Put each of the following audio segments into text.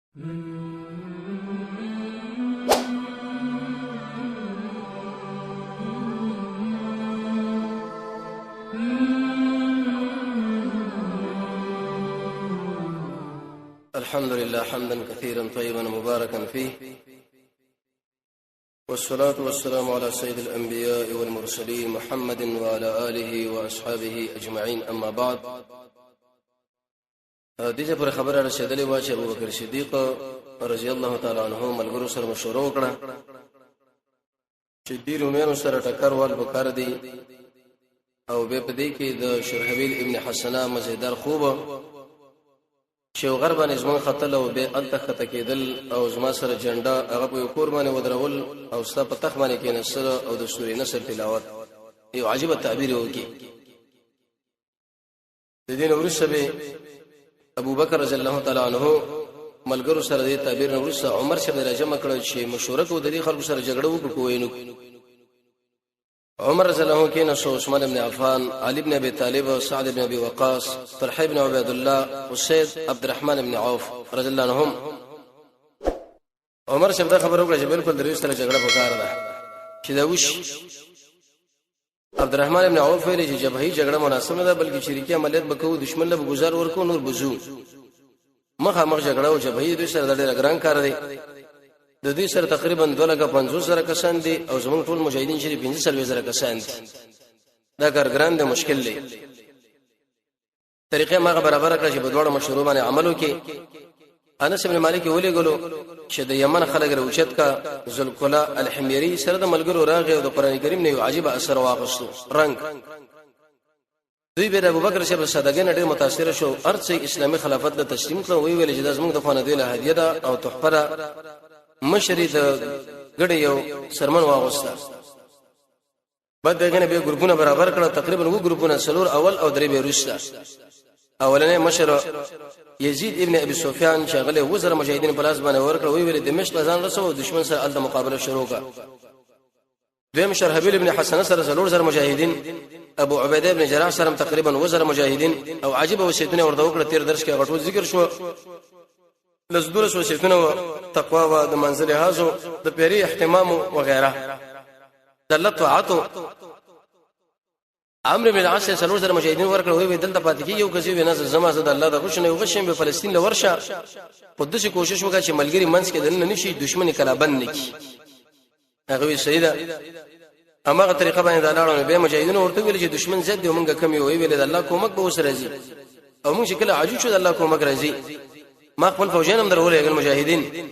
الحمد لله حمدا كثيرا طيبا مباركا فيه، والصلاة والسلام على سيد الأنبياء والمرسلين محمد وعلى آله وأصحابه أجمعين، أما بعد. دې ځای پر خبره رسېدلې وه چې ابوبکر صدیق رضی الله تعالی عنہ ملګرو سره مشوره وکړه چې دې رومیانو سره ټکر وال پکار دی، او به په دې کې د شرحبیل ابن حسنه مزیدار خوب چې غر باندې زمون خطل او به الته خطه کېدل او زما سره جنډه هغه په کور باندې ودرول او ستا په تخ باندې کېنستل او د سورې نصر تلاوت، یو عجیب تعبیر وکي. د دین ورسره به ابو بکر رضی الله تعالی عنہ ملګرو سره د تعبیر ورسره عمر سره راجم کړ چې مشوره کو د دې خلکو سره جګړه وکړو کوی. نو عمر رضی الله عنه کې نو عثمان بن عفان، علي بن ابي طالب، سعد بن ابي وقاص، طلحه بن عبيد الله، اسيد عبد الرحمن بن عوف رضی الله عنهم. عمر صاحب دا خبره وکړه چې بالکل د سره جګړه پکار ده چې دا وش. عبدالرحمن ابن عوف ویل چې جبهي جګړه مناسبه ده، بلکې شریکي عملیات بکو، دشمن له گزار ورکو نور بزو مخه مخ جګړه او جبهي دوی سره ډېر ګران کار دی. د دوی سره تقریبا 2,50,000 کسان دي او زموږ ټول مجاهدین چې 45,000 کسان دي. دا کار ګران دی، مشکل دی. طریقې ماغه برابر کړ چې په دواړو مشورو باندې عمل وکړي. انس بن مالک ولېګلو چې د یمن خلک راوچت کا، ذوالکلا الحمیری سره د ملګرو راغی او د قران کریم نه یو عجیب اثر واغستو رنگ. دوی به ابوبکر صاحب صدقه نه ډېر متاثر شو، ارڅ اسلامي خلافت له تسلیم کړو. وی ویل چې د زموږ د خوانه دی له هدیه ده او تحفه ده. مشری د ګړې یو سرمن واغسته. بعد دغه نه به ګروپونه برابر کړه، تقریبا و ګروپونه، سلور اول او درې به روسته. اولنې مشر یزید ابن ابي سفیان چې غلې وزره مجاهدین په لاس باندې ورکړ، وی ویل دمشق ځان رسو، دشمن سره ال مقابله شروع کړه. دویم شرحبیل ابن حسن سره 4000 مجاهدین، ابو عبیده ابن جراح سره تقریبا وزره مجاهدین، او عجیب وصیتونه ورته وکړه. تیر درس کې غټو ذکر شو، لزدور وصیتونه، تقوا او د منزل هازو د پیری اهتمام و غیره، د الله طاعت. عمرو بن العاص 4000 مجاهدین ورکړ، وی دلته پاتې کیږي او کزي وینا زما زه د الله د غشنه یو غشم به فلسطین لورشه، په دغه کوشش وکړه چې ملګری منځ کې دنه نشي، دشمن کلا بند نکی. هغه وی سیدا امغه طریقه باندې د لاړو به مجاهدین ورته ویل چې دشمن زیات دی، مونږه کم یو. ویل د الله کومک به وسره راځي او مونږ چې کله عاجز شو د الله کومک راځي. ما خپل فوجین هم درولې مجاهدین،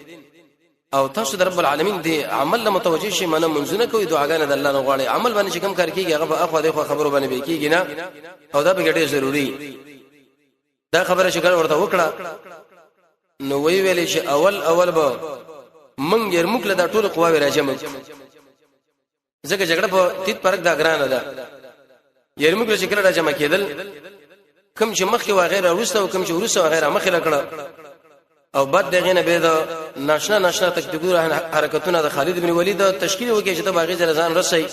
او تاسو د رب العالمین دی عمل له متوجه شي، منه منځونه کوي، دعاګانې د الله نه غواړي. عمل باندې چې کوم کار کیږي هغه په اخوا دی خو خبرو باندې به کیږي نه، او دا به ډېر ضروری. دا خبره چې ورته وکړه نو وی ویلې چې اول اول به مونږ یرموک له دا ټول قواوی راجمع، ځکه جګړه په تیت پرک دا ګرانه ده. یرموک له چې کله راجمع کېدل، کم چې مخکې و غیره وروسته او کم چې وروسته و غیره مخکې لکړه، او بعد دغه نه به د ناشنا ناشنا تکتیکي حرکتونه د خالد بن ولید تشکیل وکړي چې د باغی ځان رسي.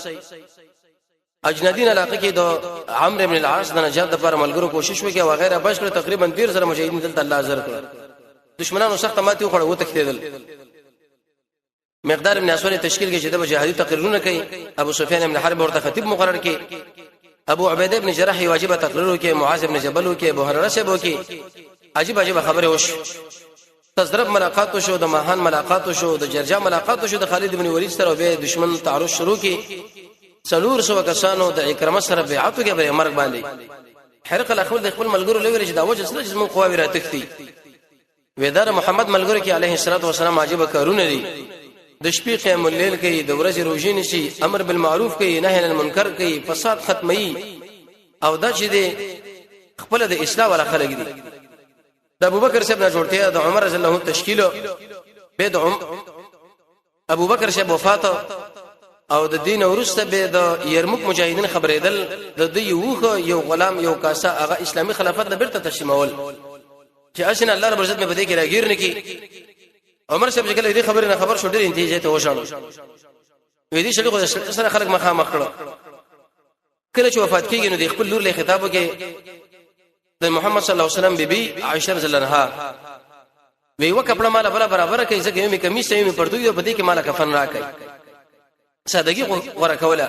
اجنادین علاقه کې د عمرو بن العاص د نجات لپاره ملګرو کوشش وکړي او غیره بشکړه، تقریبا 30,000 مجاهدین دلته الله حاضر کړ. دشمنانو سخت ماتې وخوړه، و تښتیدل. مقدار ابن اسود تشکیل کې چې د جهادي تقریرونه کوي، ابو سفیان ابن حرب ورته خطیب مقرر کړي، ابو عبیده ابن جراح واجب تقریر وکړي، معاذ ابن جبل وکړي، ابو هرره صاحب وکړي. عجیب عجیب خبره وشو، تزرب ملاقات شو، د ماهان ملاقات شو، د جرجا ملاقات شو د خالد بن ولید سره، به دشمن تعرض شروع کی. 400 کسانو د اکرمه سره بیعت وکړي په مرګ باندې. حرقل خپل د خپل ملګرو لوي چې دا وجه سره چې موږ قواوی را تختی ویدار محمد ملګرو کې عليه الصلاه والسلام عجیب کارونه دي، د شپې قیام الليل کوي، د ورځې روزي نشي، امر بالمعروف کوي، نهي عن المنکر کوي، فساد ختمي، او دا چې دي خپل د اصلاح ولا خلک دي. د ابوبکر صاحب نه جوړتیا، د عمر رضی الله تشکیل، به د ابو بکر صاحب وفات او د دین ورسته به د یرموک مجاهدین خبرېدل، د دې یوخه یو غلام یو کاسه هغه اسلامي خلافت له بیرته تسلیمول چې اسنه الله رب عزت مې په دې کې راګیر نه کی. عمر صاحب چې کله دې خبرې نه خبر شو ډېر انتیجه ته وشاړو، وې دې شړې خو سره خلک مخامخ کړو. کله چې وفات کیږي نو د خپل لور له خطاب وکي د محمد صلی الله علیه وسلم بیبي عائشه رضی الله عنها. وی یو کپڑا مال بل برابر کوي، ځکه یو می کمیس، یو می پرتوګ، په دې کې مال کفن راکړي. سادهګي غوړه کوله.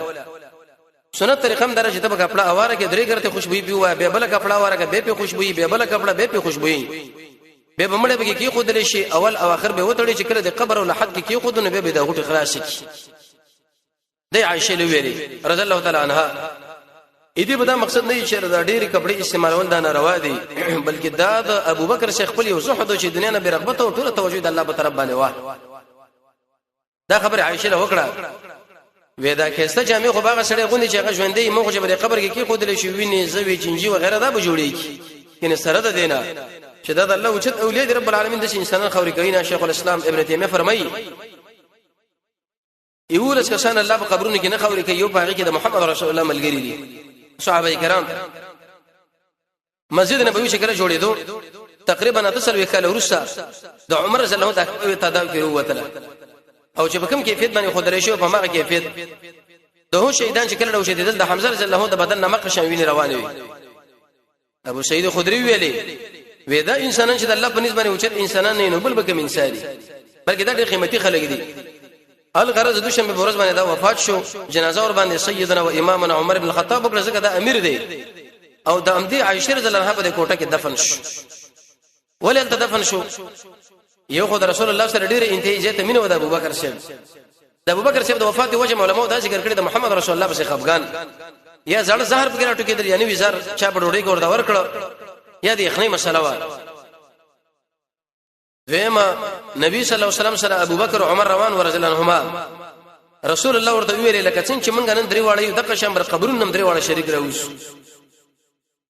سنت طریقه هم درجه ته کپڑا اواره کې درې ګرته خوشبوئی پیو، به بل کپڑا اواره کې به په خوشبوئی، به بل کپڑا به په خوشبوئی، به بمړې به کې خود لري شي، اول او اخر به وتړي چې کله د قبر او لحد کې کې خود نه به د غټ خلاص کی. د عائشه لویری رضی الله تعالی عنها اې دې به دا مقصد نه چې دا ډېری کپڑے استعمالول دا ناروا دي، بلکې دا د ابوبکر شیخ خپل یو زهد چې دنیا نه برغبت او ټول توجه د الله په طرف باندې واه. دا خبره عائشه له وکړه، وې دا کېسته جامې خو باغ سړی غوندي چې هغه ژوندې مو خو چې په قبر کې کې خود لې شي ویني زوی جنجي وغیرہ دا به جوړیږي کینه. سره ده دینا چې دا د الله اوچت اولیاء رب العالمین د انسانان خوري کوي نه. شیخ الاسلام ابن تیمیه فرمایي، یولس کسان الله په قبرونو کې نه خوري کوي، یو په هغه کې د محمد رسول الله ملګری دي، صحابه کرام. مسجد نبوي چې کله جوړېدو، تقریبا 48 کال وروسته د عمر رضی الله عنه تعداد کې وروتله، او چې په کوم کیفیت باندې خود شو په ماغه کیفیت د هو شهیدان چې کله راوشي د حمزه رضی الله د بدن نمک شوینه روانه وي. ابو سعید خدری ویلي، وې دا انسانان چې د الله په نسبت باندې اوچت انسانان نه، نو بل به کوم انسان دي، بلکې دا ډېر قیمتي خلک دي. الغرض دوشنبه په ورځ باندې دا وفات شو، جنازه ور باندې سیدنا و امامنا عمر بن الخطاب وکړه، ځکه دا امیر دی، او د امدی عائشه رضی الله عنها په کوټه کې دفن شو. ولې انت دفن شو؟ یو خو د رسول الله سره ډیره انتهایی زیاته مینه و د ابوبکر صاحب. د ابوبکر صاحب د وفات وجه علماء دا ذکر کړی، د محمد رسول الله پسې خفغان یا زړه زهر پکې راټوکېدل، یعنی وزار چا په ډوډۍ کې ورته ورکړ، یا د یخنۍ مسله وه. دویمه، نبی صلی الله علیه وسلم سره ابوبکر او عمر روان ورزل عنهما، رسول الله ورته ویل، لکه څنګه چې مونږ نن درې واړه یو، دغه شان بر قبرونو نن درې واړه شریک راوځو.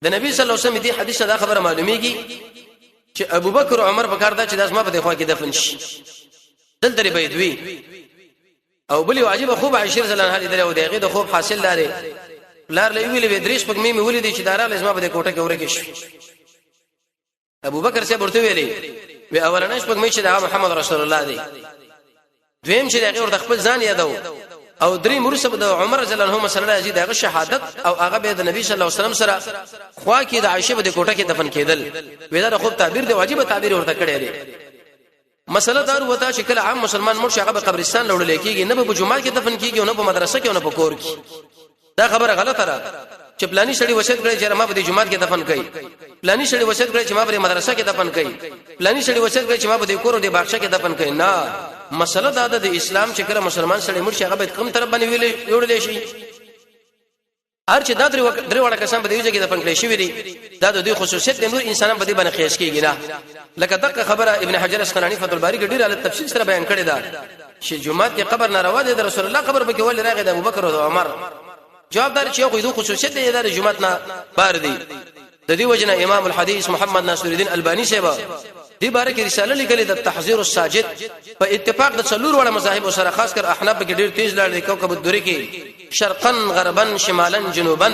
د نبی صلی الله علیه وسلم دې حدیث دا خبره معلومیږي چې ابوبکر او عمر په کار دا چې د اسما په خوا کې دفن شي، دلته به دوی. او بل یو عجیب خوب عائشه رضی الله عنها لیدل، او دغه د خوب حاصل لري لار لې ویلې، به درې شپږ مې ولیدې چې دارا لازمه په کوټه کې ورکه شي. ابو بکر صاحب ورته ویلي، وی اولنې شپږ مې چې د محمد رسول الله دی، دویم چې دغه ورته خپل ځان یادو، او درې مرسب د عمر رضی الله عنه مسله راځي، دغه شهادت، او هغه به د نبی صلی الله علیه وسلم سره خوا کې د عائشه په کوټه کې دفن کېدل. وی دا خوب تعبیر دی، واجب تعبیر ورته کړی دی. مسله دا وروته چې کله عام مسلمان مړ شي، هغه به قبرستان لوړل کېږي نه، به جمعه کې دفن کېږي او نه په مدرسه کې او نه په کور کې. دا خبره غلطه ده چې پلاني سړي وصیت کړی چې ما به د جمعه کې دفن کړي، پلاني سړي وصیت کړی چې ما به مدرسه کې دفن کړي، پلاني سړي وصیت کړی چې ما به د کور او د باغچه کې دفن کړي. نه، مسله دا ده د اسلام چې کله مسلمان سړي مړ شي، هغه به کوم طرف باندې ویلې وړل شي. هر چې دا درې وړه کسان په دې ځای کې دفن کړي شوی دي، دا د دوی خصوصیت دی، نور انسانان په دې باندې قیاس کیږي نه. لکه دغه خبره ابن حجر عسقلاني فتح الباري کې ډیره له تفصیل سره بیان کړې ده چې جمعه کې قبر ناروا دی، د رسول الله قبر پکې ولې راغی د ابوبکر او عمر؟ جواب دار چې خو دوی خصوصیت دی، دا جمعه نه بار دی. د دې وجنه امام الحدیث محمد ناصر الدین البانی صاحب دی باره کې رساله لیکلې د تحذير الساجد، په اتفاق د څلور وړه مذاهب سره، خاص کر احناف کې ډیر تیز لاړ دي، کوكب الدری کې شرقا غربا شمالا جنوبا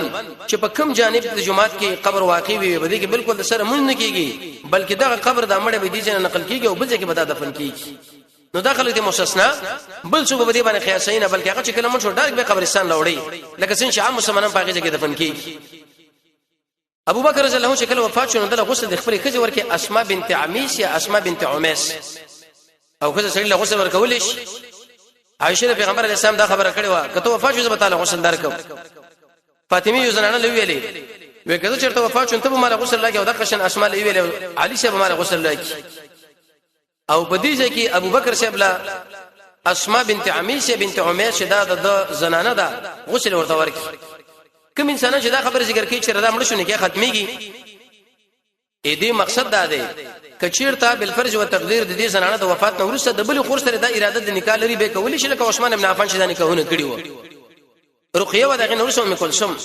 چې په کوم جانب د جماعت کې قبر واقع وي، به دې کې بالکل سره مونږ نه کیږي، بلکې دغه قبر د مړ به دي چې نقل کیږي او بل ځای کې به دفن کیږي. نو داخله دي مستثنا، بل څوک به دې باندې قیاسین نه، بلکې هغه چې کله مونږ شو ډایرک به قبرستان لوړي، لکه څنګه چې عام مسلمانان په هغه ځای کې دفن کیږي. ابو بکر رضی الله عنه چې کله وفات شو، نو دله غسل د خپل خځې ورکه، اسماء بنت عمیس یا اسماء بنت عمیس، او خځه سړي له غسل ورکول شي. عائشه پیغمبر علیه السلام دا خبره کړې و، کته وفات شو زه به تعالی غسل درکم. فاطمه یو زنانه لویلې، وې کله چیرته وفات شو ته به مال غسل راکې، او د قشن اسماء لویلې، علي صاحب مال غسل راکې. او په دې ځای کې ابوبکر صاحب لا اسماء بنت عمیس بنت عمیر چې دا د زنانه ده غسل ورته ورکي. کوم انسان چې دا خبره ذکر کوي چې رضا مړ شو نه کې ختميږي، اې دې مقصد دا دی کچیرته بالفرض او تقدیر د دې زنانه د وفات نه وروسته د بل خور سره دا اراده د نکاح لري، به کولی شي، لکه عثمان ابن عفان چې دا نکاحونه کړی وو، رقیه و دغه نور ام کلثوم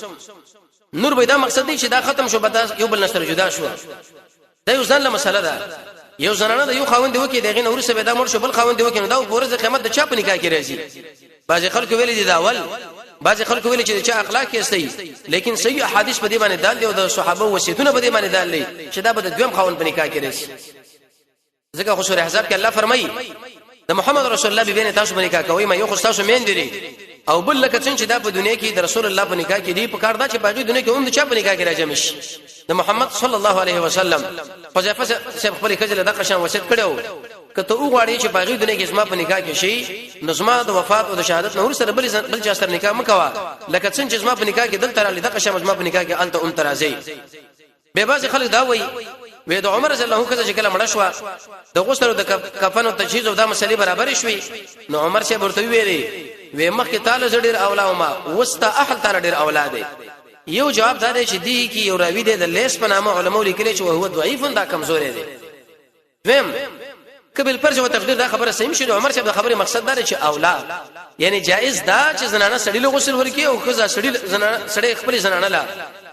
نور، به دا مقصد دی چې دا ختم شو، به یو بل نشر جدا شو. دا یو ځان له مسله ده. یو زنانه د یو خاوند دی وکي، دغه نور سره دا مړ شو، بل خاوند دی وکي، نو دا ورځ قیامت د چا په نکاح کې راځي؟ بعضی خلکو ویلي دي دا اول، بعضی خلکو ویلي چې چا اخلاق یې صحیح، لیکن صحیح احادیث په دې باندې دال دی او د صحابه وصیتونه په دې باندې دال دی چې دا به د دویم خاوند په نکاح کې راځي، ځکه خو سورې احزاب کې الله فرمایي، د محمد رسول الله بیبي تاسو باندې نکاح کوي، ما یو خو تاسو مین دي. او بل لکه څنګه چې دا په دنیا کې د رسول الله په نکاح کې دی، په کار دا چې باقي دنیا کې هم د چا په نکاح کې راجم شي، د محمد صلی الله علیه وسلم. حذیفه صاحب خپل کجله د قشان وصیت کړو، کته وغواړي چې باقي دنیا کې زما په نکاح کې شي، نو زما د وفات او د شهادت نور سره بل چا سره نکاح مکوا، لکه څنګه چې زما په نکاح کې دلته را لیده قشان زما په نکاح کې الته ام ترازی. به باز خلک دا وایي، وې د عمر رضی الله عنه چې کله مړ شو، د غسل او د کفن او تجهیز او دا مسلې برابر شوې، نو عمر صاحب ورته ویلي، وې مخکې تعالی ډیر اولا ما وستا اهل تعالی ډیر اولاد دی. یو جواب دا دی چې دی کې یو راوی دی د لیس په نامه، علماء لیکلي چې هو ضعیف، دا کمزوري دی. دویم کبل پرځ او تقدیر دا خبره صحیح شي، عمر صاحب د خبرې مقصد دا دی چې اولا یعنی جائز دا چې زنانه سړی له غسل ورکی او خزه سړی زنانه سړی خپل زنانه لا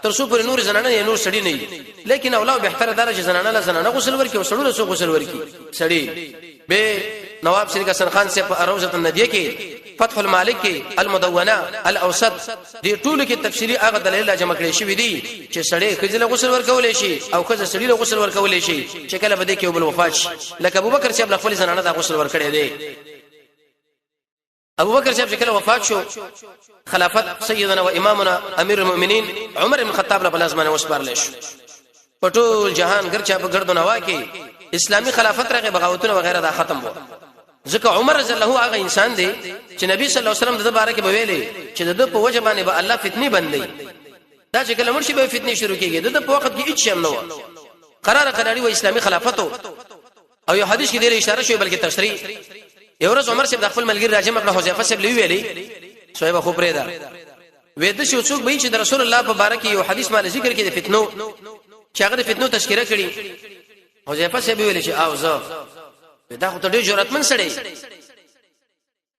تر څو پر نور زنانه یا نور سړی نه، لیکن اولا به تر دا چې زنانه لا زنانه غسل ورکی او سړی له غسل ورکی سړی به. نواب شریک حسن خان سے په روزه الندیه کې، فتح المالک کې، المدونه، الاوسط، دې ټولو کې تفصیلی هغه دلیل جمع کړی شوی دی چې سړی خځه له غسل ورکول شي او خځه سړی له غسل ورکول شي چې کله به دې کې بل وفات شي، لکه ابوبکر صاحب خپل زنانه د غسل ورکړي دی. ابوبکر صاحب چې کله وفات شو، خلافت سیدنا و امامنا امیر المؤمنین عمر بن خطاب له لازمانه وسپارل شو. په ټول جهان ګرچا په ګردونه واکي اسلامی خلافت راغی، بغاوتونه وغیرہ دا ختم وو، ځکه عمر رضی الله هغه انسان دی چې نبی صلی الله علیه وسلم د باره کې به ویلي چې د په وجه باندې به الله فتنې بندي. دا چې کله مرشي به فتنې شروع کیږي، د په وخت کې هیڅ هم نه و، قرار قراری و اسلامي خلافت. او یو حدیث کې ډېر اشاره شوی، بلکې تشریح. یو ورځ عمر صاحب د خپل ملګری راجم کړه، حذیفه صاحب لوي ویلي، صاحب خو پرې ده، وې د شو څوک به چې د رسول الله په باره کې یو حدیث مال ذکر کې د فتنو، چې هغه د فتنو تذکرہ کړي. حذیفه صاحب ویل چې او زه دا خو ته ډېر جرأتمن سړی.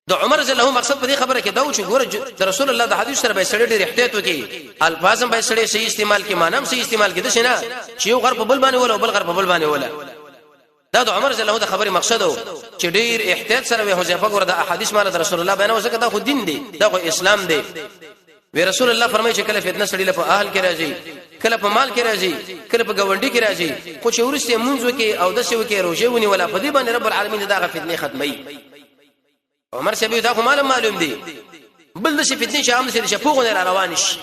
د عمر رضی الله مقصد په دې خبره کې دا و چې ګوره، د رسول الله د حدیث سره به سړی ډېر احتیاط وکړي، الفاظ هم به سړی صحیح استعمال کړي، معنی هم صحیح استعمال کړي، دښنه چې یو غر په بل باندې ولا بل غر په بل باندې ولا. دا د عمر رضی الله د خبرې مقصد و چې ډېر احتیاط سره وي. حذیفه ګوره، د احادیث مال د رسول الله بیان وسکه، دا خو دین دی، دا خو اسلام دی. وی رسول الله فرمایي چې کله فتنه سړی له په اهل کې راځي، کله په مال کې راځي، کله په ګاونډي کې راځي، خو چې ورسته مونږ وکي او د څه وکي روزه ونی ولا، په دې باندې رب العالمین دا فتنه ختمي. عمر صاحب دا خو معلوم دی، بل د فتنې چې عام سره شپوغ نه روان شي.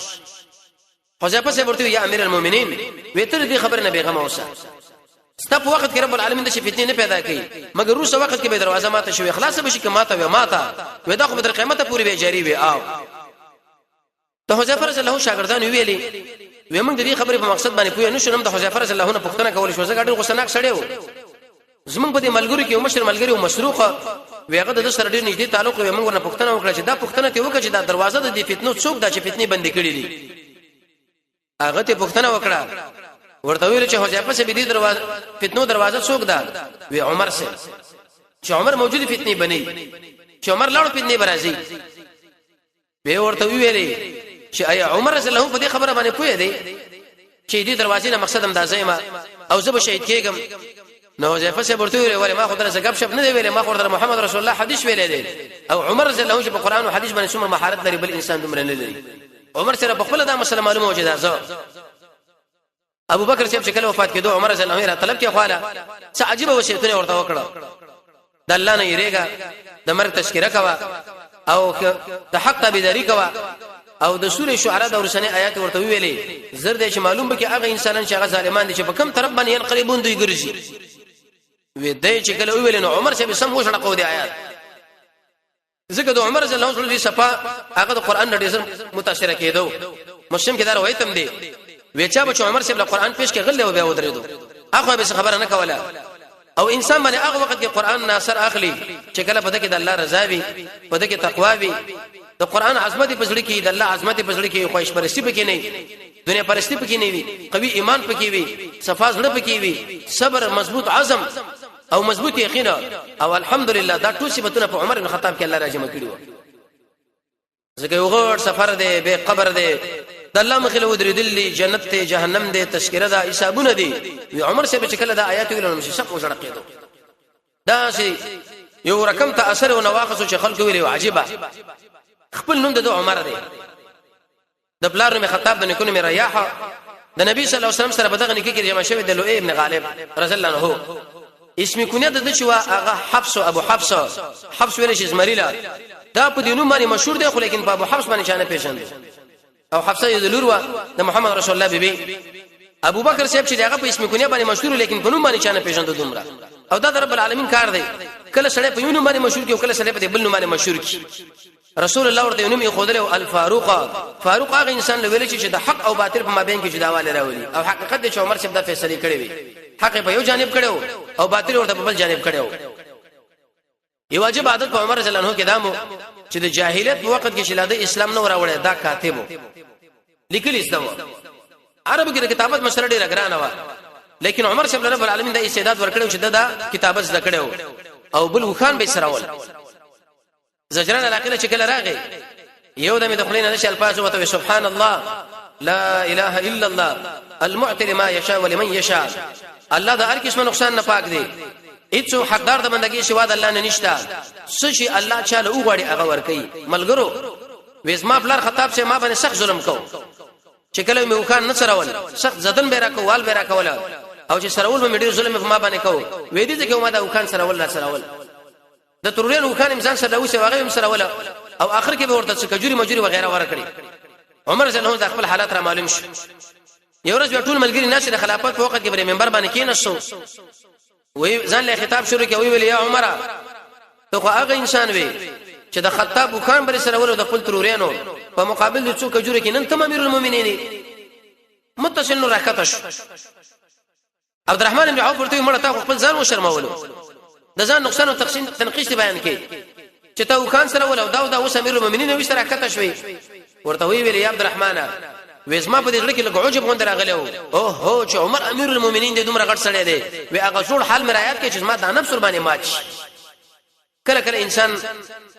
حذیفه صاحب ورته یا امیر المؤمنین، وتر دې خبر نه بیغمه اوسه، ستا په وخت کې رب العالمین د فتنې نه پیدا کړي، مګر روسه وخت کې به دروازه ماته شوی خلاص به شي، که ماته وي ماته وې، دا خو به تر قیامت پورې به جاری وي. او د حذیفه رضی الله شاګردان ویلي، وې موږ د دې خبرې په مقصد باندې پوه نه شو، د حذیفه رضی الله عنه پوښتنه کول شو، ځکه ډېر غوسناک سړی و. زمونږ په دې ملګرو کې مشر ملګری او مسروقه ویغه د سره ډېر نږدې تعلق وي، موږ ورنه پوښتنه وکړه چې دا پوښتنه ته وکړه چې دا دروازه د دې فتنو څوک دا چې فتنې بندې کړې دي؟ هغه ته پوښتنه وکړه، ورته ویل چې حذیفه سه دې دروازه فتنو دروازه څوک ده؟ وی عمر سه، چې عمر موجود فتنې بني، چې عمر لاړو فتنې برازي. به ورته ویلې چې ایا عمر رضی الله په دې خبره باندې پوهه دی چې دې دروازې نه مقصد هم دا زېما او زه به شهید کېږم؟ نو حذیفه صاحب ورته ویل، ولې ما خو درسه غب شپ نه دی ویلې، ما خو در محمد رسول الله حدیث ویلې دی. او عمر رضی الله عنه په قران او حدیث باندې څومره مهارت لري، بل انسان دومره نه لري. عمر سره په خپل دا مسله معلومه و چې دا زه. ابو بکر صاحب چې کله وفات کېدو، عمر رضی الله عنه طلب کې خواله څه عجیب وصیتونه ورته وکړه، د الله نه یریګا، د مرګ تذکرہ کوا او د حق تابعداري کوا، او د سورې شعراء د ورسنې آیات ورته ویلې، زر دې چې معلوم بکې هغه انسانان چې هغه ظالمان دي چې په کم طرف باندې ينقلبون دوی ګرځي. وې دې چې کله ویلې نو عمر صاحب سم وشړه کو دي آیات، ځکه د عمر رضی الله عنه صفه هغه د قران نه ډېر متاثر کېدو. مسلم کې دا روایت هم دی، وی چا به عمر صاحب له قران پیش کې غلې او بیا ودرېدو، هغه به خبره نه کوله. او انسان باندې هغه وخت کې قران نه اثر اخلي چې کله په دې کې د الله رضا وي، په دې کې تقوا وي، د قران عظمت په زړه کې، د الله عظمت په زړه کې، خواهش پرستی پکې نه، دنیا پرستی پکې نه وي، قوي ایمان پکې وي، صفا زړه پکې وي، صبر، مضبوط عزم او مضبوط یقین. او الحمدلله دا ټول صفاتونه په عمر بن خطاب کې الله راجمع کړی وو، ځکه یو غوړ سفر دی، به قبر دی، د الله مخې له ودرېدل، جنت ته جهنم دی، تذکرہ دا حسابونه دي. وی عمر صاحب چې کله دا آیات ویل نو شپ وزړه کېدو، دا سي یو رقم ته اثر او نواخص چې خلکو ویل عجیبه. خپل نوم د عمر دی، د پلار نوم خطاب، د نیکونو مې ریاح، د نبی صلی الله علیه وسلم سره په دغه نکاح کې جمع شوی د لؤی ابن غالب رضی الله عنه. اسم کنیه د چې هغه حفص، ابو حفص، حفص ویل شي زمریلا. دا په دینو باندې مشهور دی خو لیکن په ابو حفص باندې چانه پیژند او حفصه یې د لور وه د محمد رسول الله بیبي. ابو بکر صاحب چې هغه په اسم کنیه باندې مشهور، لیکن په نوم باندې چانه پیژند دومره. او دا د رب العالمین کار دی، کله سړی په یو نوم باندې مشهور کی او کله سړی په بل نوم باندې مشهور کی. رسول الله ورته نوم یې خودل او الفاروق. فاروق هغه انسان لویل چې د حق او باطل په مابین کې جداواله راولي، او حقیقت دی چې عمر صاحب دا فیصله کړې وي، حق په یو جانب کړو او باطل ورته په بل جانب کړو. یو عجیب عادت په عمر رضی الله عنه کې دامو چې د جاهلیت په وخت کې چې لا د اسلام نه راوړی، دا کاتبو لیکل اسلام عربو کې د کتابت مسله ډیره ګرانه و، لیکن عمر صاحب رب العالمین د استعداد ورکړو چې دا کتابت زده کړو او بل وخان به سراول. زجران علاقه چې کله راغی، یو دمه د خلینو نشه الفاظ وته، سبحان الله، لا اله الا الله، المعطي لما يشاء ولمن يشاء. الله د هر قسم نقصان نه پاک دی، هیڅ حقدار د بندګي سوا د الله نه نشته، سشي الله چاله وغواړي هغه ور کوي. ملګرو، وېزما بلار خطاب سه ما باندې سخت ظلم کو، چې کله مې وکان نه سرول سخت زدن به راکو وال به راکول، او چې سرول مې ډیر ظلم په ما باندې کو. وې دې چې ما دا وکان سرول لا سرول، د ترورین وکان انسان سره اوسه هغه هم سره ولا، او اخر کې به ورته څه کجوري مجوري وغیرہ ورکړي. عمر رضی الله عنه خپل حالات را معلوم شو. یو ورځ ټول ملګری ناس د خلافت په وخت کې پر منبر باندې کېناستو، وی ځان له خطاب شروع کوي، ویل یا عمر، ته خو هغه انسان وی چې د خطاب وکان بر سره ولو د خپل ترورینو په مقابل د څو کجوري کې، نن تم امیر المؤمنین. متصل نو راکته شو. عبد الرحمن بن عوف ورته مړه تا خپل ځان وشرمولو، د ځان نقصان او تقسیم تنقیص بیان کړي چې تا وکان سره ولو دا دا اوس امیر المؤمنین وي سره کته شوي. ورته وی ویل یا عبد الرحمن، وېزما په دې زړه کې لږ عجب غوند راغلی او هو چې عمر امیر المؤمنین دې دومره غټ سړی دی، وی هغه جوړ حال مې رايات کې چې ما د نفس ور باندې مات. کله کله انسان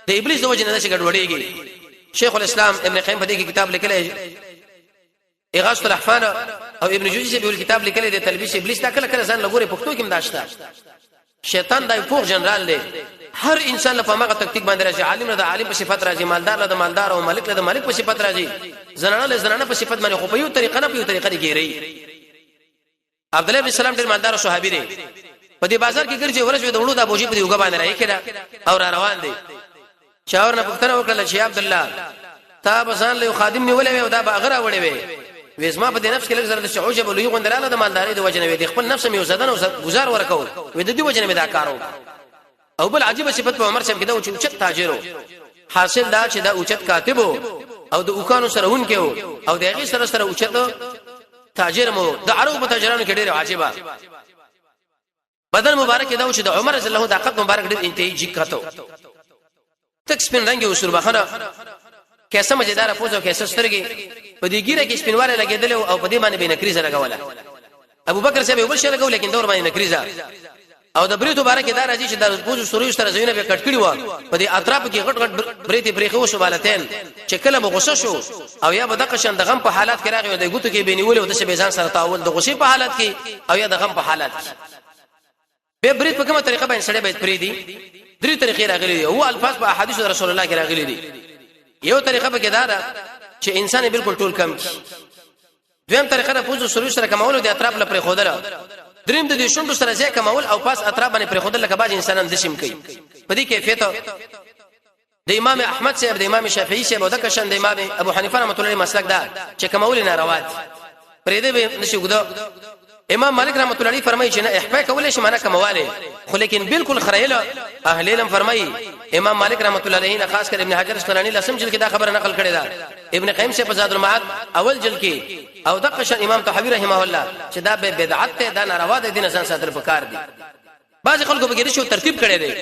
د ابلیس د وجه نه چې ګډوډيږي. شیخ الاسلام ابن قیم په دې کې کتاب لیکلی اغاثه الاحفان، او ابن جوزی چې په کتاب لیکلی دی تلبیس ابلیس. دا کله کله ځان لګوري، پښتو کې مداشته. شیطان دا پوخ جنرال دی، هر انسان له پمغه تکتیک باندې راځي. عالم له عالم په صفت راځي، مالدار له مالدار او ملک له ملک په صفت راځي، زنانه له زنانه په صفت باندې، خو په یو طریقه نه په یو طریقه دی ګیری. عبد الله بن سلام ډیر مالدار صحابي دی، په دې بازار کې ګرځي. ورځ د وړو د بوجي په دې وګ باندې راي کړه او را روان دی. چاور نه پوښتنه وکړه چې عبد الله، تا به ځان له خادم نیولې وې او دا به غره وړې وې؟ وېزما په دې نفس کې لږ زره د عجب لوی غوندراله د مالداري د وجنه وې، د خپل نفس مې وزدن او گزار ورکاو، وې د دې وجنه مې دا کارو. او بل عجیب صفت په عمر صاحب کې دا چې اوچت تاجرو. حاصل دا چې دا اوچت کاتب او د اوکانو سره هون کې او د هغه سره سره اوچت تاجر مو د عربو په تاجرانو کې ډېر عجیبه بدن مبارک دا چې د عمر رضی الله د عقد مبارک ډېر انتهایی جګ کتو، تک سپین رنگ او سربخنه، کیسه مزیدار پوزو، کیسه سترګي، په دې ګیره کې سپینواله لګیدل او په دې باندې به نکریزه لګوله. ابو بکر صاحب یو بل شي لګول، لیکن دور باندې نکریزه. او د بریتو باره کې دا راځي چې د پوزو سوري سره زوینه به کټ کړی و، په دې اطراف کې غټ غټ بریتي پرېخو شو بالتین، چې کله به غوسه شو او یا به د قشن د غم په حالت کې راغی، د ګوتو کې بنیول او د څه ځان سره تاول د غوسې په حالت کې او یا د غم په حالت کې. به برید په کومه طریقه باندې سړی باید پری دی؟ درې طریقې راغلي دي او الفاظ په احادیث رسول الله کې راغلي دي. یو طریقه به کې دا ده چې انسان بالکل ټول کم کی. دویم طریقه د پوزو سروي سره کمول او د اطراف لپاره خودل. دریم د دې شونډو سره ځای کمول او پاس اطراف باندې پر خودل، لکه بعض انسانان د شم کوي. په دې کیفیت د امام احمد صاحب، د امام شافعي صاحب او د کشن د امام ابو حنیفه رحمۃ الله مسلک دا چې کمول نه روا دي، پرې دې به نشي ګدو. امام مالک رحمۃ الله علیه فرمایي چې نه، احفا کولای شي، معنا کمواله، خو لیکن بالکل خریل. اهل علم فرمایي، امام مالک رحمۃ الله علیه نه خاص کر ابن حجر عسقلانی لسم جلد کې دا خبره نقل کړې ده، ابن قیم سے په زاد المعاد اول جلد کې، او دغه شان امام طحاوی رحمه الله، چې دا به بدعت ته، دا ناروا ده، دین ځان ساتل پکار دي. بعض خلکو به ګریشو ترتیب کړی دی،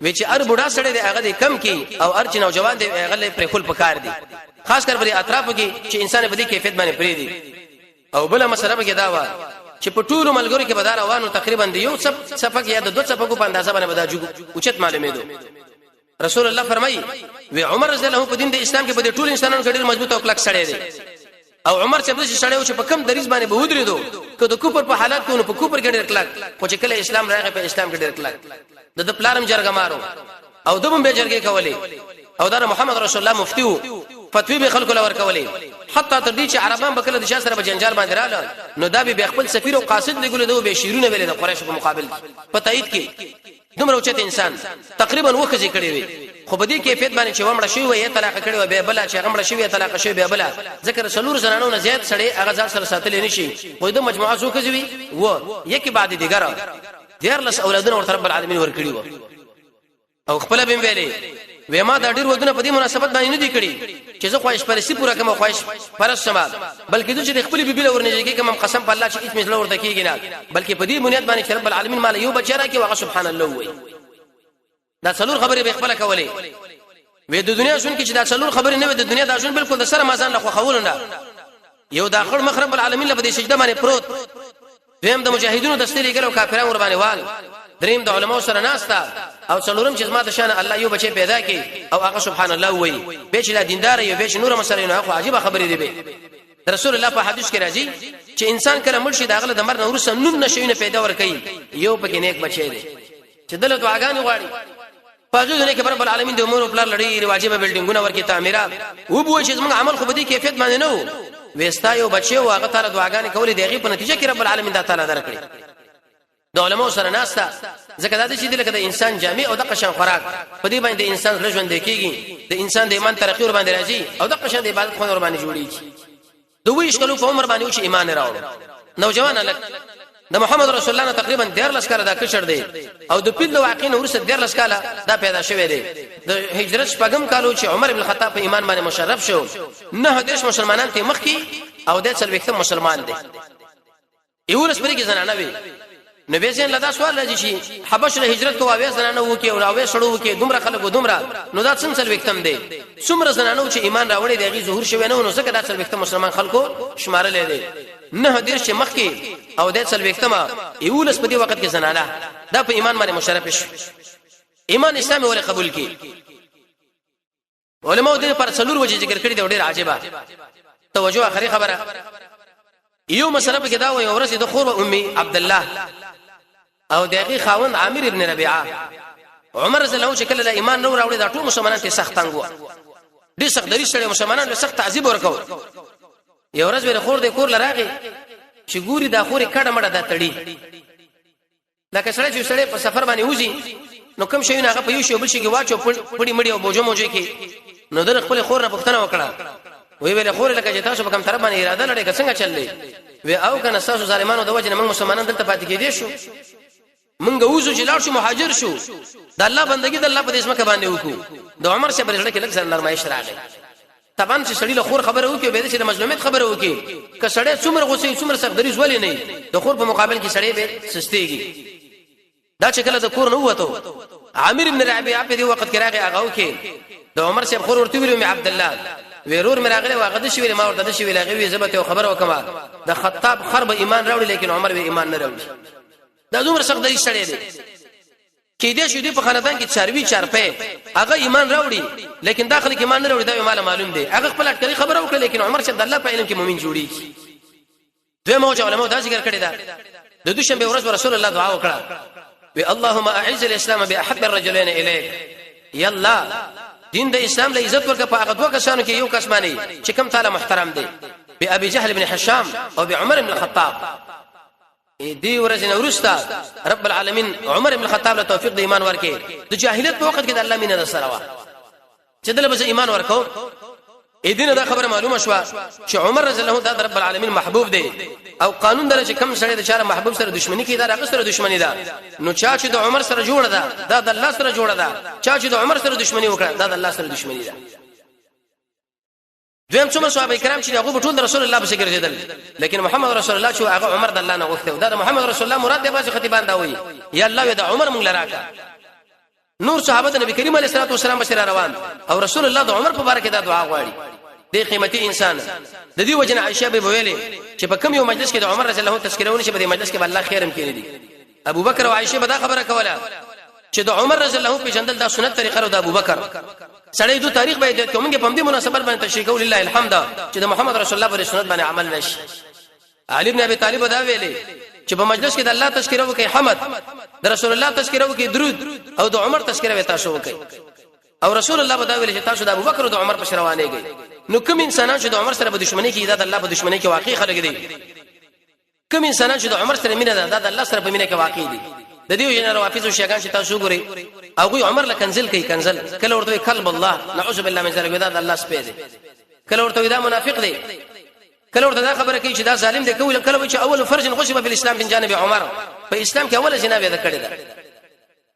وی چې ار بوډا سړی دی هغه دی کم کی، او ار چې نوجوان دی هغه له پر خپل پکار دی، خاص کر پر اطرافو کې چې انسان په دې کیفیت باندې پری دی. او بل مسله به دا و چې په ټولو ملګرو کې به دا روانو تقریبا دی یو څپک یا د دوه څپکو په اندازه باندې به دا جوګ اوچت معلومېدو. رسول الله فرمایي وی عمر رضی الله په دین د اسلام کې په دې ټول انسانانو کې ډېر مضبوط او کلک سړی دی. او عمر چې داسې سړی و چې په کم دریز باندې به ودرېدو، که د کوپر په حالت کې نو په کوپر کې ډېر کلک، خو چې کله اسلام راغی په اسلام کې ډېر کلک. د پلارم جرګه مارو او دبم به جرګې کولې، او دا محمد رسول الله مفتی وو، فتوی به خلکو لور کولې، حتی تر دې چې عربان به کله د شاه سره په جنجال باندې رااله نو دا به خپل سفیر او قاصد لګول، دوی به شیرونه ویلې د قریش په مقابل کې په تایید کې. دومره اوچت انسان تقریبا وخزي کړی وي، خو په دې کیفیت باندې چې ومړه شي وي طلاق کړي و به بل چې هغه مړه شي وي طلاق شي به بل ذکر څلور زنانو نه زیات سړی هغه ځان سره ساتل نه شي. خو د مجموعه څو کزوي و یکی بعد دیګره 13 اولادونه ورته رب العالمین ورکړي و. او خپل به ویلې وې ما دا ډیر ودونه په دې مناسبت باندې نه دی کړی چې زه خواهش پرستی پوره کوم، خواهش پرست شم، بلکې چې د خپل بیبي لور نه کوم، قسم په الله چې هیڅ مثله ورته کیږي نه، بلکې په دې بنیاد باندې چې رب العالمین مال یو بچی راکړي واغه سبحان الله وای. دا څلور خبرې به خپل کولې وې. د دنیا ژوند کې چې دا څلور خبرې نه وې، د دنیا دا ژوند بالکل د سره مازان له خوخولو نه. یو د اخر مخ رب العالمین له دې سجده باندې پروت، دویم د مجاهدینو د ستري ګلو کافرانو ور باندې وال، دریم د علماو سره ناستا، او څلورم چې زما د شان الله یو بچی پیدا کی او هغه سبحان الله وای. به چې لا دیندار یو، به چې نور مسله نه، خو عجیب خبرې دی. به رسول الله په حدیث کې راځي چې انسان کله مړ شي، داغله د مرګ نه وروسته نون نشوینه پیدا ور کوي، یو پکې نیک بچی دی چې دله دعاګانې غواړي. په هغه دنیا کې رب العالمین د مور او پلار لړۍ واجب بلډینګونه ورکې تعمیرات و بو چې زموږ عمل خو به دې کیفیت باندې نه وو. وستا یو بچي او هغه تعالی دعاګانې کولې، دغه په نتیجه کې رب العالمین دا تعالی درکړي. د علماو سره ناسته ځکه دا چې لکه د انسان جامع او د قشان خوراک، په دې باندې انسان زړه ژوند کیږي، د انسان د ایمان ترقی ور باندې راځي او د قشان د عبادت خو ور باندې جوړیږي. د ویش کلو په عمر باندې چې ایمان راوړ، نوجوان لک د محمد رسول الله نه تقریبا 13 کاله دا کشر دی، او د پیل د واقع نه ورسته 13 کاله دا پیدا شوی دی. د هجرت شپږم کالو چې عمر ابن الخطاب په ایمان باندې مشرف شو، نه دیش مسلمانان ته مخ کی او د څلوېښتم مسلمان دی. یو ورځ پرې کې زنانه وي، نو به ځین لدا سوال راځي چې حبش له هجرت کوه وې زنانه وو کې او راوې سړو وو کې دومره خلکو دومره، نو دا څنګه څلوېښتم دی؟ څومره زنانه چې ایمان راوړي دغه ظهور شوی نه، نو ځکه دا څلوېښتم مسلمان خلکو شمارلې دي. نه دیر چې مخکې او د څلوېښتمه یولس په دې وخت کې زنانه دا په ایمان باندې مشرف شو. ایمان اسلام ولې قبول کی؟ علماء دې پر څلور وجې ذکر کړی دی، ډېر عجیبه توجه. اخري خبره، یو مسله په کې دا وایي، ورسې د خور امي عبد الله او دغه خاوند عامر ابن ربيعه. عمر رضی الله عنه چې کله ایمان نور راوړي، دا ټول مسلمانان ته سخت تنګ وو، ډېر سخت دری سره مسلمانان له سخت تعذيب ورکاو. یو ورځ ور خور د کور لراغي چې ګوري دا خوري کډه مړه دا تړي، لکه سړی چې سړی په سفر باندې وځي نو کوم شی نه هغه په یو شی بل شي کې واچو، پړی مړی او بوجو موجو کې. نو در خپل خور نه پوښتنه وکړه، وی ویل خور لکه چې تاسو په کوم طرف باندې اراده لرئ که څنګه چللې؟ وی او کنه تاسو ظالمانو د وجه نه موږ مسلمانان دلته پاتې کېدې شو، موږ وځو چې لاړ شو مهاجر شو، د الله بندگی د الله په دې سمکه باندې وکړو. د عمر صاحب رضی الله کې لږ سره نرمایش راغی. طبعا چې سړی له خور خبره وکي، به چې د مظلومیت خبره وکي، که سړی څومره غوسه څومره سخت دریځ ولې نه، د خور په مقابل کې سړی به سستيږي. دا چې کله د کور نه وته، عامر ابن ربيعه په دې وخت کې راغی، هغه وکي د عمر صاحب خور ورته ویل مې عبد الله ورور مې راغلی، واغه د شي ویل ما ورته د شي ویل، هغه وی زبته خبره وکما د خطاب خرب ایمان راوړي لیکن عمر به ایمان نه راوړي. دا دومره سخت دریځ سړی دی، کې دې شو دې په خاندان کې چاروي چارپه هغه ایمان راوړي لیکن داخل کې ایمان نه راوړي، دا مال معلوم دی. هغه خپل اټکلي خبره وکړه لیکن عمر چې د الله په علم کې مؤمن جوړیږي. دوی موجه علماء دا ذکر کړی دا د دوشنبه ورځ رسول الله دعا وکړه وی اللهم اعز الاسلام باحب الرجلين اليك، یلا دین د اسلام له عزت ورکه په هغه دوه کسانو کې یو کس باندې چې کوم تعالی محترم دی، به ابي جهل بن هشام او به عمر بن الخطاب. دی ورځ نه ورسته رب العالمین عمر ابن الخطاب له توفیق د ایمان ورکې. د جاهلیت په وخت کې د الله مینه ده سره وا چې دله به ایمان ورکو. اې دینه دا خبره معلومه شوه چې عمر رضی الله عنه د رب العالمین محبوب دی، او قانون دره چې کم سره د چاره محبوب سره دښمنی کوي دا هغه سره دښمنی ده. نو چا چې د عمر سره جوړه ده دا د الله سره جوړه ده، چا چې د عمر سره دښمنی وکړه دا د الله سره دښمنی ده. دویم، څومره صحابه کرام چې هغه ټول رسول الله پسې ګرځیدل لیکن محمد رسول الله چې هغه عمر د الله نه غوښته، دا د محمد رسول الله مراد دی. بعض خطیبان دا وایي یا الله دا عمر مونږ لراکا. نور صحابه د نبی کریم علیه الصلاه والسلام بشیر روان او رسول الله د عمر په باره کې دا دعا غواړي، دی قیمتي انسان. د دې وجنه عائشه به ویلې چې په کوم یو مجلس کې د عمر رضی الله عنه تذکرہ ونشي، په دې مجلس کې به الله خیرم کړي دي. ابو بکر او عائشه به دا خبره کوله چې د عمر رضی الله عنه پیژندل دا سنت طریقه د ابو بکر سړی دو تاریخ به د کومګه په دې مناسبت باندې تشریح کول لله الحمد چې د محمد رسول الله پر سنت باندې عمل نشي. علي ابن ابي طالب دا ویلي چې په مجلس کې د الله تذکرہ وکي، حمد د رسول الله تذکرہ وکي، درود او د عمر تذکرہ وي تاسو وکي. او رسول الله دا ویل چې تاسو د ابوبکر او د عمر په روانېږئ. نو کوم انسانان چې د عمر سره په دښمنۍ کې، دا د الله په دښمنۍ کې واقع خلک دي. کوم انسانان چې د عمر سره مینه ده، دا د الله سره په مینه کې واقع دي. د دې جن روافض او شیعاګان چې تاسو ګورئ، هغه عمر له کنزل کوي، کنزل کله ورته کلب الله، نعوذ بالله من ذلک، دا د الله سپی دی. کله ورته دا منافق دی، کله ورته دا خبره کوي چې دا ظالم دی. کوي کله چې اول فرج غصب په اسلام بن جانب عمر، په اسلام کې اوله جناب یې کړی ده.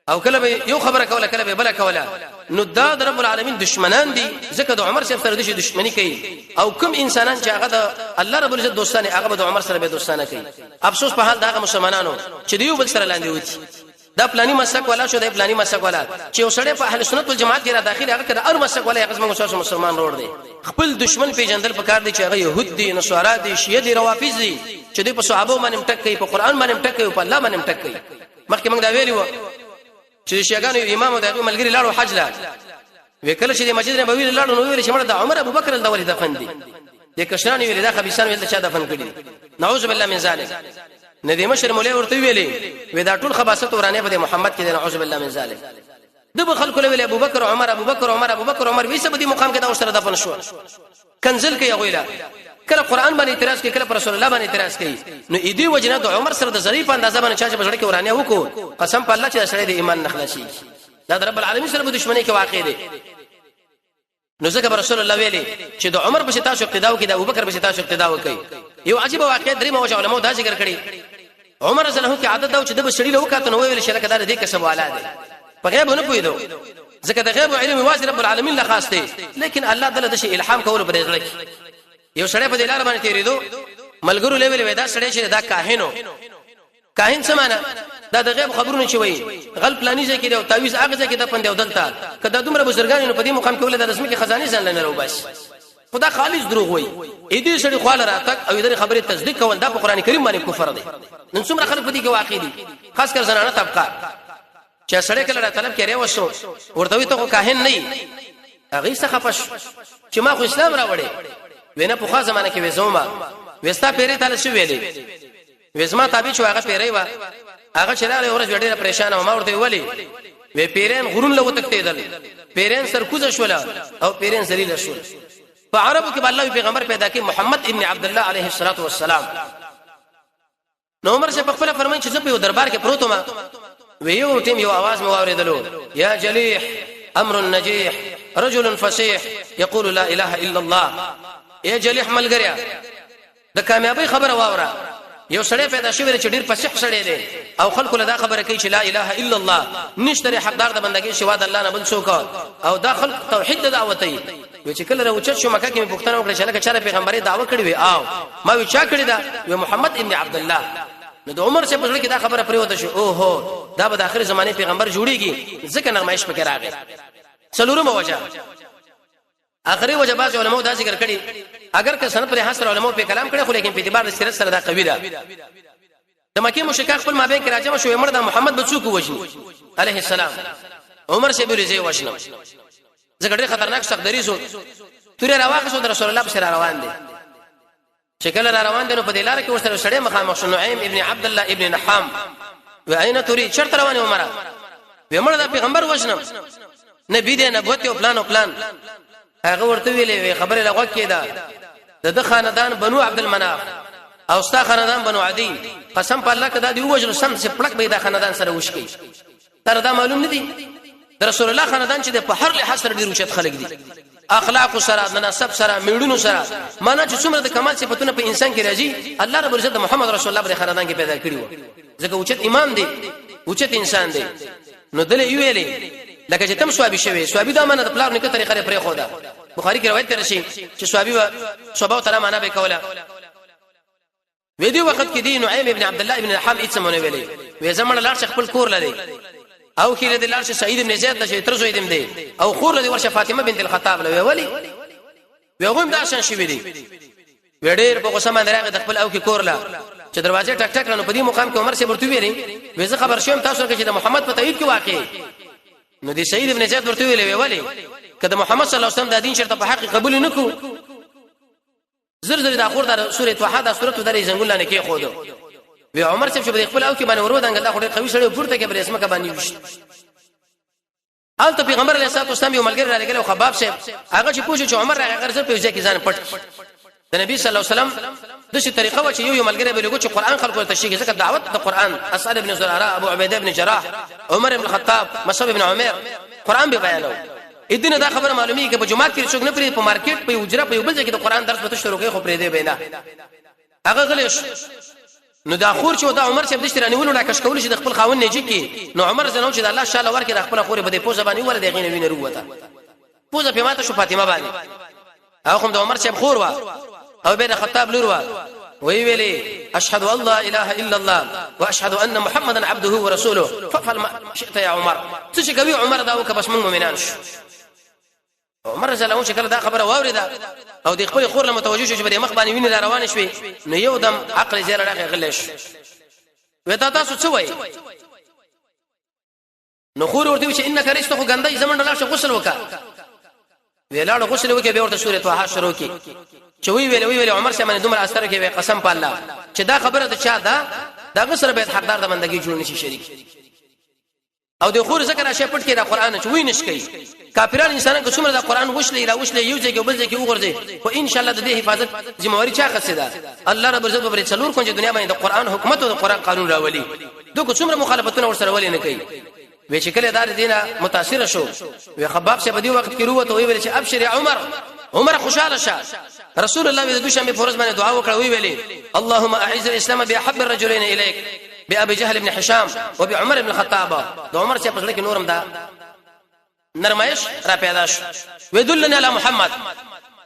او کله به یو خبره کوله، کله به بل کوله. نو دا د رب العالمین دشمنان دي، ځکه د عمر صاحب سره د دشمنی کوي. او کوم انسانان چې هغه د الله رب العزت دوستانه، هغه به د عمر سره به دوستانه کوي. افسوس په حال دغه مسلمانانو چې دیو بل سره لاندې وتی، دا پلاني مسلک ولا شو، دا پلاني مسلک ولا. چې وسړی په اهل سنت والجماعت کې را داخل، هغه کده ار مسلک ولا، هغه زموږ مسلمان روړ دی. خپل دشمن پیژندل پکار دی چې هغه يهود دي، نصارا دي، شیعه دي، روافض دي، چې دوی په صحابه باندې ټک کوي، په قران باندې ټک کوي، په الله باندې ټک کوي. مخکې موږ دا ویلی و چې شیعاګانو یو امام او د هغوی ملګري لاړو حج له. وی کله چې د مسجد نبوي لاړو، نو ویل چې مړه د عمر ابو بکر د ولې دفن دي؟ د کشران ویل دا خبيسان ویل چې دفن کړي، نعوذ بالله من ذلک. نه دی مشر مولوی ورته ویلي وی دا ټول خباست ورانه په محمد کې دي، نعوذ بالله من ذلک. د خلکو له ویل ابو بکر عمر، ابو بکر عمر، ابو بکر عمر، وی سب دي مقام کې دا سره دفن شو. کنزل کوي غویلا، کله قران باندې اعتراض کوي، کله پر رسول الله باندې اعتراض کوي. نو ایدی وجنه د عمر سره د ظریف اندازه باندې چا چې بزړه کې ورانه وکړو، قسم په الله چې سړی د ایمان نه خلاصي، دا د رب العالمین سره په دښمنۍ کې واقع دی. نو ځکه رسول الله ویلي چې د عمر په تاسو اقتدا وکړي، د ابوبکر په تاسو اقتدا وکړي. یو عجیب واقعیت درې موجه علماء دا ذکر کړي. عمر رضی الله عنه کې عادت دا چې د بشړي له وکاته نو ویل شي لکه دا د کسب والا دی، په غیب نه پوهیدو، ځکه د غیب علم واجب رب العالمین له خاص دی، لیکن الله تعالی د شي الهام کول پر ځل کې. یو سړی په دې لار باندې تیریدو، ملګرو لوي وی دا سړی چې دا کاهنو. کاهن څه معنا؟ دا د غیب خبرونه چې وایي، غل پلاني ځای کې دی او تعویز هغه ځای کې د پندې او دلته کدا دومره بزرګان، نو په دې مقام کې ولې د رسمي کې خزانه ځان لنه وباسي؟ خدا خالص دروغ وایي. اې دې سړي خواله راتک او دې خبره تصدیق کول دا په قران کریم باندې کفر دی. نن څومره خلک په دې کې واقع دي، خاص کر زنانه طبقه، چې سړی کله را طلب کړي وسو ورته وي ته خو کاهن نه، هغه څه خپش چې ما خو اسلام راوړی. وینه په خا زمانه کې وزوما وستا پیری تعالی شو ویلې وزما تابع شو، هغه پیری و هغه چې راغلی ورځ ډیره پریشان و. ما ورته ویلې وی پیرین غرون له وتښتیدل، پیرین سرکوزه شول او پیرین ذلیل شول. په عربو کې الله پیغمبر پیدا کړي محمد ابن عبد الله علیه الصلاۃ والسلام. نو عمر صاحب خپل فرمایي چې زه په یو دربار کې پروت وم، ویو ټیم یو आवाज مې واورېدلو، یا جلیح امر النجیح رجل فصیح یقول لا اله الا الله. یا جلیح ملګریا، د کامیابی خبره واوره، یو سړی پیدا شوی چې ډیر فصیح سړی دی او خلکو له دا خبره کوي چې لا اله الا الله، نشته حقدار د بندګۍ سوا د الله نه بل څوک، او دا خلق توحید د دعوت دی. وی چې کله راوچت شو مکه کې مې پوښتنه وکړه چې لکه چاره پیغمبري دعوه کړې وي، او ما وی چا کړې ده؟ وی محمد ابن عبد الله. نو د عمر څخه په کې دا خبره پریوته شو، او هو دا به د اخر زمانه پیغمبر جوړیږي، ځکه نرمایش پکې راغی. څلورمه وجه، اخري وجه، بعض علماء دا ذکر کړي، اگر که سند پر حصر علماء په کلام کړي، خو لیکن په اعتبار د سیرت سره دا قوي ده. د مکه مشرکان خپل مابین کې راجم شو، عمر د محمد بچو کو وژني عليه السلام. عمر سی بولی زی وژنم، ځکه ډېر خطرناک سخت دریزو تورې راواخصو د رسول الله په سره روان دي. چې کله را روان دي نو په دې لار کې ورسره سړی مخامخ شو، نعیم ابن عبد الله ابن نحام. و عین توري چرته روان عمر؟ و مړه دا پیغمبر وژنم، نبی دې نبوت او پلان او پلان. هغه ورته ویلې وی خبره لغوه کېده، د خاندان بنو عبد المناف او ستا خاندان بنو عدی، قسم په الله کدا دی وژل سم سه پړک به دا خاندان سره وشکی. تر دا معلوم نه دي د رسول الله خاندان چې د په هر لحاظ سره ډیر اوچت خلک دي، اخلاق سره، مناسب سره، میړونو سره، معنا چې څومره د کمال صفاتونه په انسان کې راځي، الله رب العزت محمد رسول الله پر خاندان کې پیدا کړی وو، ځکه اوچت امام دی، اوچت انسان دی. نو دلې ویلې لکه چې تم سوابي شوی، سوابي دا معنی د پلار نکه طریقه پرې خو ده. بخاری کې روایت راشي چې سوابي صبا تعالی معنا به کوله. وې دی وخت کې دی نعیم ابن عبد الله ابن حام هیڅ مونږ ویلې وې زمړ لاړ شي خپل کور لري، او کې دې لاړ شي سعید ابن زید لشه تر زوی دې دی، او خور لري ورشه فاطمه بنت الخطاب لوي. ولی وی هم دا شان شوی دی. وړیر په غوسه باندې راغی د خپل او کې کور لا چې دروازه ټک ټک نو په دې مقام کې عمر سی ورته ویلې وې زه خبر شوم تاسو کې چې د محمد په تایید کې واقع. نو دی سعید ابن زید ورته ویلې وی ولی کله محمد صلی الله علیه وسلم د دین شرط په حق قبول نکو، زر زر دا خور دا سورې توحه دا سورته درې زنګول نه کې خو دو. وی عمر صاحب چې خپل او کې باندې ورو دنګ دا خو ډېر قوي سړی پورته کې بر اسمه کې باندې وشت. الته پیغمبر علیه الصلاه والسلام یو ملګری را لګل، خباب صاحب. هغه چې پوښتنه چې عمر راغی، غرض په ځای کې ځان پټ. د نبی صلی الله علیه وسلم د څه طریقه و چې یو یو ملګری به لګو چې قران خلکو ته شي، ځکه دعوت د قران، اسعد ابن زراره، ابو عبیده ابن جراح، عمر ابن الخطاب، مصعب ابن عمر، قران به بیانو. اذن دا خبره معلومیږي چې په جمعه کې څوک نه پرې په مارکیټ، په اجره، په بل ځای کې د قران درس به شروع کوي، خو پرې دی به نه. هغه غلی شو. نو دا خور چې دا عمر صاحب د شترانیولو را کش کول شي د خپل خاون نه جکی، نو عمر زنو چې د الله شاله ورکه د خپل خور په دې پوزه باندې ور دی غینه وینه وروته، پوزه په ماته شو فاطمه باندې. هغه هم د عمر صاحب خور وا او به د خطاب لور وا. وی ویلي اشهد ان لا اله الا الله واشهد ان محمدا عبده ورسوله، فافعل ما شئت يا عمر. څه چې کوي عمر دا وکړه، بس موږ مؤمنان شو. عمر رضی الله عنه کله دا خبره واوریده او د خپل خور له متوجه شو چې په مخ باندې ویني را روان شوي، نو یو دم عقل زیره راغی، غلی شو. وی دا تاسو څه وایي؟ نو خور ورته چې انک رشته خو ګندای، زمونږ لاړ شه غسل وکا. ویلاړ غسل وکي، به ورته سورې طه شروع کی چې وی ویل، وی ویل عمر سره دومره اثر کې، وی قسم په الله چې دا خبره د چا ده، دا غسر به حقدار د بندګي جوړ نشي شریک. او د خور ذکر راشه پټ کې دا قران چې وی نشکی. کافران انسانان که څومره دا قران وشلې را وشلې، یو ځای کې بل ځای کې وګرځي، خو ان شاء الله د دې حفاظت ذمہواری چا خسته ده؟ الله رب عزت به څلور کنج دنیا باندې د قران حکومت او د قران قانون راولي. دوی څومره مخالفتونه ورسره ولې نه کوي؟ وی چې کله دار دینه متاثر شو، وی خباب شه په دې وخت کې وروته، وی ویل چې ابشر یا عمر، عمر خوشاله شه. رسول الله د دوشنبه په ورځ باندې دعا وکړه، وی ویلي اللهم اعز الاسلام باحب الرجلين اليك، بأبي جهل بن حشام وبعمر بن الخطاب. د عمر چې په ځل کې نورم دا نرمایش را پیدا شو. ودلنا علی محمد،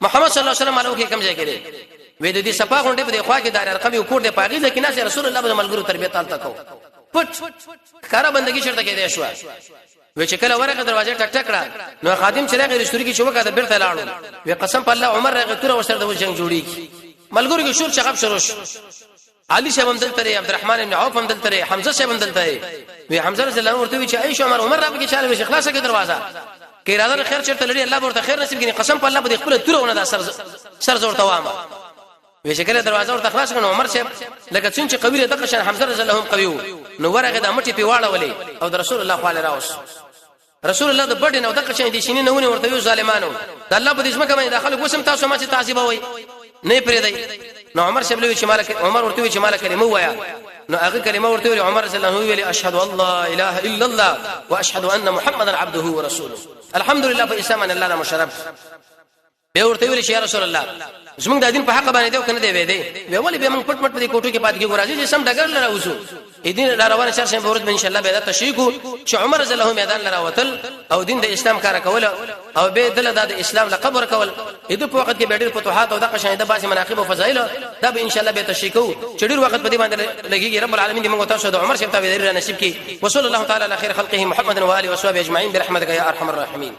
محمد صلی الله علیه وسلم علیه کوم ځای کې دی؟ وې د دې صفه غونډې په خوا کې دار ارقم یو کور دی، پاغي ځکه نه رسول الله به ملګرو تربیت تالته کو، پټ کارا بندگی چرته کې دی شو. وې چې کله ورغه دروازه ټک ټک کړه، نو خادم چې راغی رستوري کې چې وکړه، بیرته لاړو. وې قسم په الله عمر راغی، تور ورسره د جنگ جوړی، ملګرو کې شور شغب شروع شو. علي صاحب هم دلته دی، عبدالرحمن ابن عوف هم دلته دی، حمزه صاحب هم دلته دی. وی حمزه رضی الله عنه ورته وی چې عائشه عمر، عمر را پکې چاله وی خلاصه کې دروازه کې اراده خیر چرته لري، الله ورته خیر نصیب کړي. قسم په الله به خپل تورونه دا سر سر زور توامه. وی چې کله دروازه ورته خلاص کړو، عمر صاحب لکه څنګه چې قوی دغه شان حمزه رضی الله عنه قوي نو ورغه د مټي پیواړه ولې او د رسول الله خواله راوس. رسول الله د بډې نو دغه شان دي شینې نهونه ورته یو ظالمانو د الله په دې ځمکه باندې داخله وسم تاسو ما چې تعذيب وای نه پرې دی. نو عمر شبل وی چې مالک، عمر ورته وی چې مالک کلمه وایا، نو هغه کلمه ورته وی. عمر رضی الله عنه ویل اشهد الله اله الا الله واشهد ان محمدا عبده ورسوله. الحمدلله په اسلام الله مشرف. به ورته ویل چې یا رسول الله، زمونږ د دین په حق باندې دی کنه دی؟ وې دی. وی ولې به موږ پټ پټ په دې کوټو کې پاتې کیږو؟ راځي چې سم ډګر لره وځو. دین را روان شر شم ورځ ان شاء الله به دا تشریح کو چې عمر رضی الله میدان لره وتل او دین د اسلام کار کول او به دل د اسلام لقب ورکول. اې په وخت کې به ډېر فتوحات او د قشان د باسي مناقب او فضایل دا به ان شاء الله به تشریح کو چې ډېر وخت په دې باندې لګیږي. رب العالمین دې موږ تاسو د عمر شپ ته نصیب کړي. وصلی الله تعالی علی خیر خلقه محمد و آله وصحبه اجمعین برحمتک یا ارحم الراحمین.